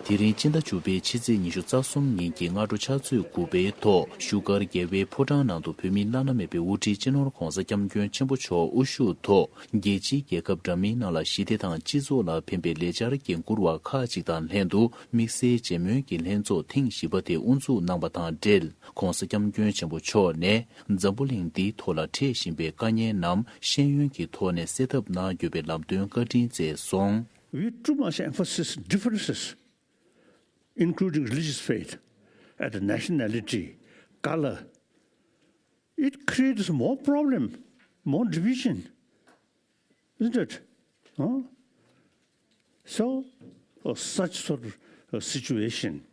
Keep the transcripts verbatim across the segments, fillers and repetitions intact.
དེ་རིང་སྤྱི་ཟླ་བཅུ་པའི་ཕྱི་ཚེས་ཉི་ཤུ་རྩ་གསུམ་ཉིན་གྱི་སྔ་དྲོ་ཕྱག་ཚོད་དགུ་པའི་ཐོག་བཞུགས་སྒར་རྒྱལ་བའི་ཕོ་བྲང་ནང་དུ་བོད་མི་བླ་ན་མེད་པའི་དབུ་ཁྲིད་སྤྱི་ནོར་༧གོང་ས་༧སྐྱབས་མགོན་ཆེན་པོ་མཆོག་དབུ་བཞུགས་ཐོག་རྒྱལ་སྤྱིའི་རྒྱལ་ཁབ་འདྲ་མིན་ནང་ལ་ཞི་བདེ་དང་སྤྱི་ཚོགས་ལ་ཕན་པའི་ལས་འཆར་འགན་འཁུར་བ་ཁག་ཅིག་དང་ལྷན་དུ་དམིགས་བསལ་མཇལ་མོལ་གྱི་ལྷན་ཚོགས་ཐེངས་བཞི་པ་དེ་དབུ་འཛུགས་གནང་བ་དང་འབྲེལ། ྋགོང་ས་ྋསྐྱབས་མགོན་ཆེན་པོ་མཆོག་ནས་འཛམ་བུ་གླིང་འདིའི་ཐོག་ལ་འཕྲད་བཞིན་པའི་དཀའ་ངལ་རྣམས་ཤེས་ཡོན་གྱི་ཐོག་ནས་སེལ་ཐབས་གནང་དགོས་པའི་ལམ་སྟོན་བཀའ་དྲིན་བསྩལ་སོང་། With too much emphasis, differences, including religious faith, and nationality, color, it creates more problem, more division, isn't it? Huh? So, for such sort of a situation,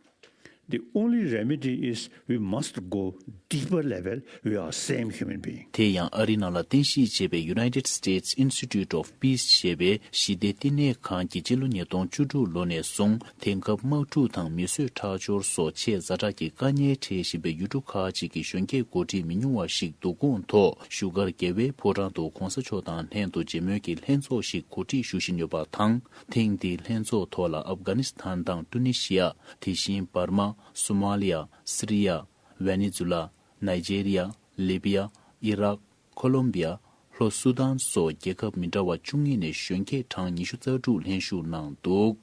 the only remedy is we must go deeper level. We are same human being. དེ་ཡང་ཨ་རི་ནང་ལ་རྟེན་གཞི་བྱས་པའི་United States Institute of Peace ཞེས་པའི་ཞི་བདེ་བསྟི་གནས་ཁང་གིས་སྤྱི་ལོ་ཉིས་སྟོང་བཅུ་དྲུག་ལོ་ནས་བཟུང་དེང་སྐབས་དམག་འཁྲུག་དང་མི་གསོད་ཁྲག་སྦྱོར་སོགས་ཆེས་ཛ་དྲག་གི་དཀའ་ངལ་འཕྲད་བཞིན་པའི་ཡུལ་གྲུ་ཁག་ཅིག་གི་གཞོན་སྐྱེས་འགོ་ཁྲིད་མི་ཉུང་བ་ཞིག་འདུ་སྐོང་ཐོག་བཞུགས་སྒར་རྒྱལ་བའི་ཕོ་བྲང་དུ་གོང་ས་མཆོག་དང་ལྷན་དུ་མཇལ་མོལ་གྱི་ལྷན་ཚོགས་ཤིག་གོ་སྒྲིག་ཞུ་བཞིན་ཡོད་པ་དང་། ཐེངས་འདིའི་ལྷན་ཚོགས་ཐོག་ལ་ཨབ་གྷ་ནི་སི་ཐན་དང་ཀྲུ་ནི་ཤི་ཡ། དེ་བཞིན་འབར་མ། སོ་མ་ལི་ཡ། སི་རི་ཡ། ཝེ་ནེ་ཛུ་ལ། ནཱི་ཇེ་རི་ཡ། ལི་བི་ཡ། ཨི་རག་ཁོ་ལོམ་བི་ཡ། ལྷོ་སུ་དཱན་སོགས་རྒྱལ་ཁབ་མི་འདྲ་བ་བཅུ་གཉིས་ནས་གཞོན་སྐྱེས་གྲངས་ཉི་ཤུ་རྩ་དྲུག་ལྷན་ཞུགས་གནང་འདུག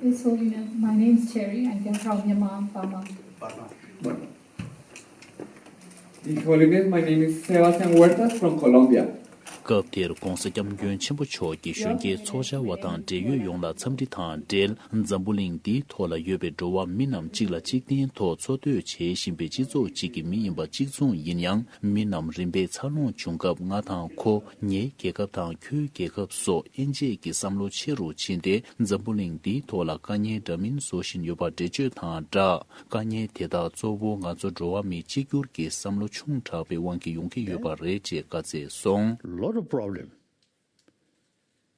His Holiness, my name is Cherry. I come from Myanmar, Burma. His Holiness, my name is Sebastian Huertas from Colombia. སྐབས་དེར་ྋགོང་ས་ྋསྐྱབས་མགོན་ཆེན་པོ་མཆོག་གིས་གཞོན་སྐྱེས་ཚོགས་བཅར་བ་དང་འབྲེལ་ཡོད་ཡོངས་ལ་འཚམས་འདྲི་དང་འབྲེལ། འཛམ་བུ་གླིང་འདིའི་ཐོག་ལ་ཡོད་པའི་འགྲོ་བ་མི་རྣམས་གཅིག་ལ་གཅིག་བརྟེན་ཐོག་འཚོ་སྡོད་བྱེད་བཞིན་པའི་སྤྱི་ཚོགས་གཅིག་གི་མི་ཡིན་པ་གཅིག་མཚུངས་ཡིན་ཡང་། མི་རྣམས་རིམ་པས་འཚར་ལོངས་བྱུང་སྐབས་ང་དང་ཁོ། ངའི་རྒྱལ་ཁབ་དང་ཁྱོའི་རྒྱལ་ཁབ་སོགས་དབྱེ་འབྱེད་ཀྱི་བསམ་བློ་ཆེ་རུ་ཕྱིན་ཏེ། འཛམ་བུ་གླིང་འདིའི་ཐོག་ལ་དཀའ་ངལ་འདྲ་མིན་བཟོ་བཞིན་ཡོད་པ་འགྲེལ་བརྗོད་དང་སྦྲགས། དཀའ་ངལ་དེ་དག་གཙོ་བོ་ང་ཚོ་འགྲོ་བ་མི་གཅིག་གྱུར་གྱི་བསམ་བློ་ཆུང་དྲགས་པའི་དབང་གིས་ཡོང་གི་ཡོད་པ་རེད་ཅེས་བཀའ་སྩལ་སོང་། Lot of problem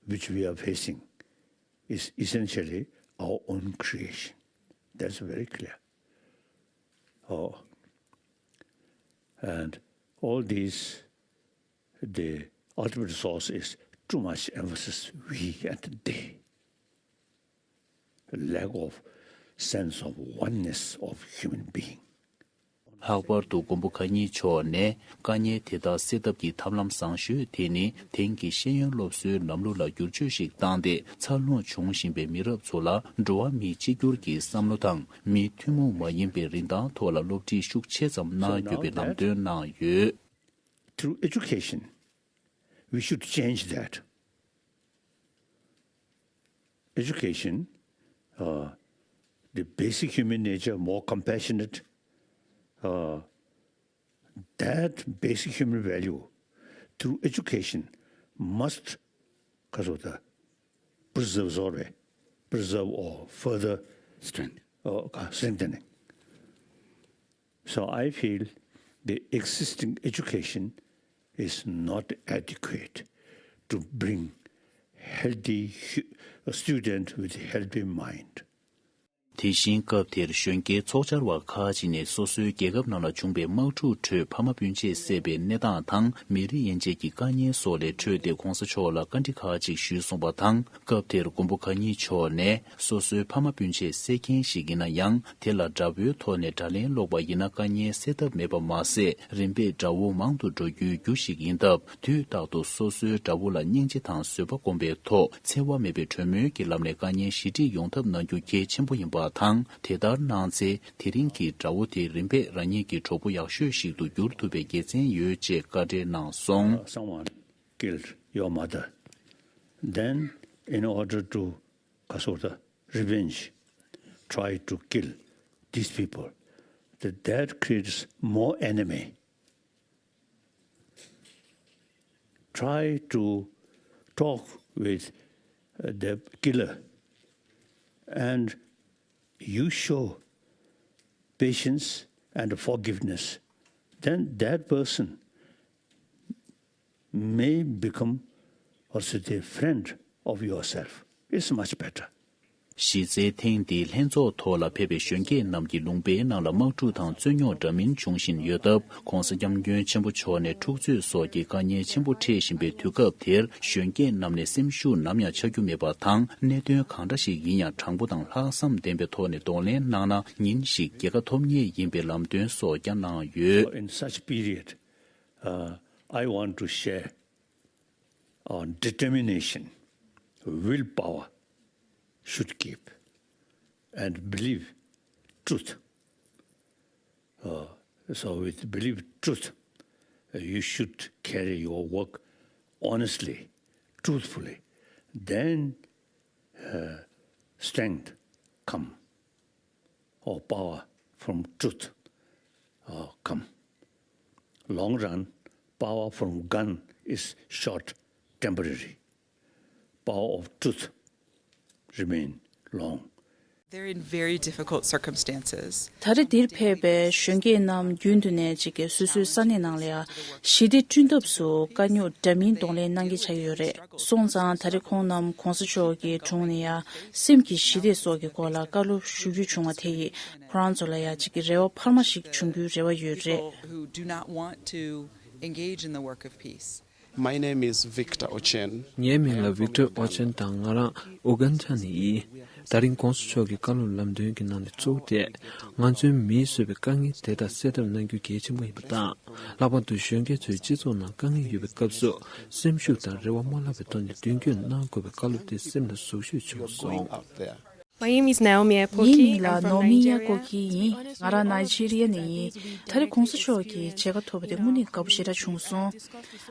which we are facing is essentially our own creation. That's very clear. Oh, and all these, the ultimate source is too much emphasis we and they. Lack of sense of oneness of human being. ལྷག་པར་དུ་མགོན་པོ་གང་ཉིད་མཆོག་ནས་དཀའ་ངལ་དེ་དག་སེལ་ཐབས་ཀྱི་ཐབས་ལམ་བཟང་ཤོས་དེ་ནི་དེང་གི་ཤེས་ཡོན་སློབ་གསོའི་ལམ་ལུགས་ལ་བསྒྱུར་བཅོས་ཤིག་བཏང་སྟེ། འཚར་ལོངས་བྱུང་བཞིན་པའི་མི་རབས་ཚོ་ལ་འགྲོ་བ་མིའི་གཅིག་གྱུར་གྱི་བསམ་བློ་དང་མིའི་ཐུན་མོང་མ་ཡིན་པའི་རིན་ཐང་ཐོག་ལ་སློབ་ཁྲིད་ཤུགས་ཆེ་ཙམ་གནང་དགོས་པའི་ལམ་སྟོན་གནང་ཡོད། Through education, we should change that. Education, uh, the basic human nature, more compassionate, uh, that basic human value through education must preserve, preserve or further strength, uh, strengthening. So I feel the existing education is not adequate to bring healthy hu- a student with healthy mind. དེ་བཞིན་སྐབས་དེར་གཞོན་སྐྱེས་ཚོགས་བཅར་བ་ཁག་ཅིག་ནས་སོ་སོའི་རྒྱལ་ཁབ་ནང་ལ་བྱུང་པའི་དམག་འཁྲུག་ཁྲོད་ཕ་མ་སྤུན་མཆེད་བསད་པའི་གནས་སྟངས་དང་མི་རིགས་དབྱེ་འབྱེད་ཀྱི་དཀའ་ངལ་སོགས་ལས་འཕྲོས་ཏེ་གོང་ས་མཆོག་ལ་བཀའ་འདྲི་ཁག་ཅིག་ཞུས་སོང་བ་དང་། སྐབས་དེར་མགོན་པོ་གང་ཉིད་མཆོག་ནས། སོ་སོའི་ཕ་མ་སྤུན་མཆེད་བསད་མཁན་ཞིག་ཡིན་ན་ཡང་། དེ་ལ་དགྲ་བོའི་ཐོག་ནས་དགྲ་ལན་སློག་པ་ཡིན་ན་དཀའ་ངལ་སེལ་ཐབས་མེད་པ་མ་ཟད། རིམ་པས་དགྲ་བོ་མང་དུ་འགྲོ་རྒྱུའི་རྒྱུ་ཞིག་ཡིན་སྟབས། དུས་རྟག་ཏུ་སོ་སོའི་དགྲ་བོ་ལ་སྙིང་རྗེ་དང་བཟོད་པ་སྒོམ་པའི་ཐོག་འཚེ་བ་མེད་པའི་གྲོས་མོལ་གྱི་ལམ་ནས་དཀའ་ངལ་ཞི་འགྲིག་ཡོང་ཐབས་གནང་རྒྱུ་གལ་ཆེན་པོ་ཡིན་པ་དང་། དེ་ལྟར་གནང་ཚེ། དེ་རིང་གི་དགྲ་བོ་དེ་རིམ་པས་རང་ཉིད་ཀྱི་གྲོགས་པོ་ཡག་ཤོས་ཤིག་ཏུ་འགྱུར་ཐུབ་པའི་དགེ་མཚན་ཡོད་ཅེས་བཀའ་འགྲེལ་གནང་སོང་། Someone killed your mother. Then, in order to, ཁ་སོར་ད། revenge, try to kill these people. That, that creates more enemy. Try to talk with, uh, the killer and you show patience and forgiveness. Then that person may become also the friend of yourself. It's much better. གཞི་རྩའི་ཐེངས་འདིའི་ལྷན་ཚོགས་ཐོག་ལ་ཕེབས་པའི་གཞོན་སྐྱེས་རྣམས་ཀྱི་ལུང་པའི་ནང་ལ་དམག་འཁྲུག་དང་རྩོད་རྙོག་འདྲ་མིན་འབྱུང་བཞིན་ཡོད་སྟབས། ྋགོང་ས་ྋསྐྱབས་མགོན་ཆེན་པོ་མཆོག་ནས་འཁྲུག་རྩོད་སོགས་ཀྱི་དཀའ་ངལ་ཆེན་པོ་འཕྲད་བཞིན་པའི་དུས་སྐབས་དེར། གཞོན་སྐྱེས་རྣམས་ནས་སེམས་ཤུགས་ནམ་ཡང་ཆག་རྒྱུ་མེད་པ་དང་། གནད་དོན་གང་འདྲ་ཞིག་ཡིན་ཡང་དྲང་པོ་དང་ལྷག་བསམ་ལྡན་པའི་ཐོག་ནས་གདོང་ལེན་གནང་ན། ཉིན་ཞིག་རྒྱལ་ཁ་ཐོབ་ངེས་ཡིན་པའི་ལམ་སྟོན་སོགས་ཀྱང་གནང་ཡོད། In such period, uh, I want to share our determination, willpower should keep, and believe truth. Uh, so with believe truth, uh, you should carry your work honestly, truthfully. Then, uh, strength come, or power from truth, uh, come. Long run, power from gun is short, temporary. Power of truth remain long. They're in very difficult circumstances. ད་རེས་འདིར་ཕེབས་པའི་གཞོན་སྐྱེས་རྣམས་རྒྱུན་དུ་ནས་ཅིག་གིས་སོ་སོའི་ས་གནས་ནང་ལ་ཡང་ཞི་བདེ་བསྐྲུན་ཐབས་སུ་དཀའ་རྙོག་འདྲ་མིན་གདོང་ལེན་གནང་གི་ཆགས་ཡོད་རེད། སོང་ཙང་ད་རེས་ཁོང་རྣམས་ྋགོང་ས་མཆོག་གི་དྲུང་ནས་ཡང་སེམས་ཀྱི་ཞི་བདེ་སོགས་ཀྱི་སྐོར་ལ་བཀའ་སློབ་ཞུ་རྒྱུ་བྱུང་བ་དེ་ཡིས་ཁོ་རང་ཚོ་ལ་ཡང་ཅིག་གི་རེ་བ་འཕར་མ་ཞིག་བྱུང་རྒྱུའི་རེ་བ་ཡོད་རེད། People who do not want to engage in the work of peace. My name is Victor Ochen. ངའི་མིང་ལ་Victor Ochen དང་། ང་རང་ཨུ་གན་ཌ་ནས་ཡིན། ད་རིང་ྋགོང་ས་མཆོག་གི་བཀའ་སློབ་ལམ་སྟོན་གྱི་ནང་ནས་གཙོ་བོ་དེ། ང་ཚོའི་མིས་བཟོས་པའི་དཀའ་ངལ་དེ་དག་སེལ་ཐབས་གནང་རྒྱུ་གལ་ཆེན་པོ་ཡིན་པ་དང་། ལྷག་པར་དུ་གཞོན་སྐྱེས་ཚོའི་སྤྱི་ཚོགས་ནང་དཀའ་ངལ་ཡོད་པའི་སྐབས་སུ། སེམས་ཤུགས་དང་རེ་བ་མ་བརླག་པའི་ཐོག་ནས་མདུན་སྐྱོད་གནང་དགོས་པའི་བཀའ་སློབ་དེ་སེམས་ལ་ཟུག་ཤུགས་བྱུང་སོང་། My name is Naomi Apoki. ངའི་མིང་ལ་ནོ་མི་ཡ་ཀོ་ཁི་ཡིན། ང་རང་ནཱི་ཇི་རི་ཡ་ནས་ཡིན། ད་རེས་ྋགོང་ས་མཆོག་གི་མཇལ་ཁ་ཐོབ་པ་དེ་དངོས་གནས་དགའ་པོ་ཞེ་དྲག་བྱུང་སོང་།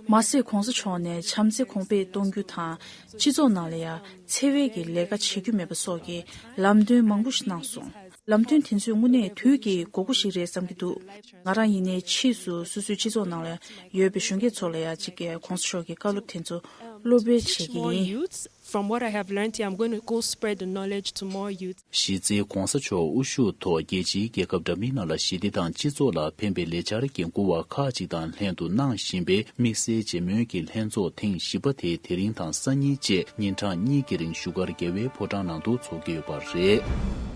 མ་ཟད་ྋགོང་ས་མཆོག་ནས་བྱམས་བརྩེ་གོང་སྤེལ་གཏོང་རྒྱུ་དང་། སྤྱི་ཚོགས་ནང་ལ་ཡང་འཚེ་བའི་གི་ལས་ཀ་བྱེད་རྒྱུ་མེད་པ་སོགས་ཀྱི་ལམ་སྟོན་མང་པོ་ཞིག་གནང་སོང་། ལམ་སྟོན་དེ་ཚོས་དངོས་གནས་དུས་ཀྱི་དགོས་མཁོ་ཞིག་རེད་བསམ་གྱི་འདུག་ང་རང་ཡིན་ནའི་ཕྱིས་སུ་སོ་སོའི་སྤྱི་ཚོགས་ནང་ལ་ཡོད་པའི་གཞོན་སྐྱེས་ཚོ་ལ་ཡང་ཅིག་གིས་ྋགོང་ས་མཆོག་གི་བཀའ་སློབ་དེ་ཚོ་སློབ་སྤེལ་བྱེད་ཀྱི་ཡིན། From what I have learned here, I'm going to go spread the knowledge to more youth. གཞི་རྩའི་ྋགོང་ས་མཆོག་དབུ་བཞུགས་ཐོག་རྒྱལ་སྤྱིའི་རྒྱལ་ཁབ་འདྲ་མིན་ནང་ལ་ཞི་བདེ་དང་སྤྱི་ཚོགས་ལ་ཕན་པའི་ལས་འཆར་འགན་འཁུར་བ་ཁག་ཅིག་དང་ལྷན་དུ་གནང་བཞིན་པའི་དམིགས་བསལ་མཇལ་མོལ་གྱི་ལྷན་ཚོགས་ཐེངས་བཞི་པ་དེ་དེ་རིང་དང་སང་ཉིན་བཅས་ཉིན་གྲངས་གཉིས་ཀྱི་རིང་བཞུགས་སྒར་རྒྱལ་བའི་ཕོ་བྲང་ནང་དུ་འཚོགས་ཀྱི་ཡོད་པ་རེད།